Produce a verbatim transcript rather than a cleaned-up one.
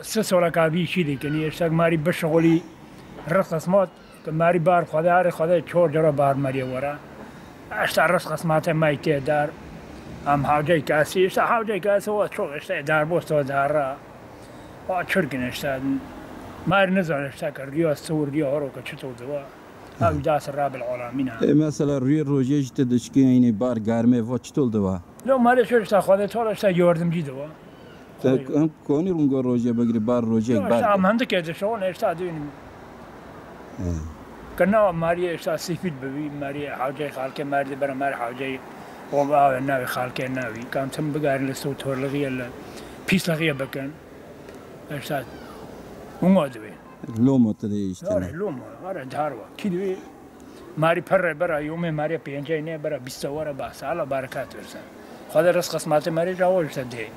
Sê soleka vî çî dikinî, îşte marî bişixulî, rizq qismat, marî bar Xwedê, arê Xwedê çor cara bar merî were. Îşte rizq qismatê me tê dar. Em hewceyê kesî, îşte hewceyê kesî wa çok, îşte darbost o dara. Wa çirkin îşte. Marî nizane îşte ke riya sor, riya horo ke çito diwa. Ew dest Rabbil Alamîn e. E, mesela rûyê rojê jî tu dişkî, yanî bar germê va çitol diwa? Lo marê şo îşte Xwedê Teala îşte yardimcî diwa. Te em konî rungo rojê bigirî, bar rojê, bar. Îşte em hindikê dişon îşte dûn. He. Kena mariyê îşte sifîd bibî, mariyê hewceyê xalkê merdî bera mer hewceyê. O avê navê xalkê navî. Kam tim bigarin li sotorliğiye, li pîsliğiye bikin. Îşte, hûn wa divê. Lomo tu dê îşte. Are, lomo, are, dar wa. Kî divê? Marî perre bera, yomê marî pêncey ne bera, bîsta were ba, sala berekat verse. Xwedê rizq qismatê marî rawo îşte dê.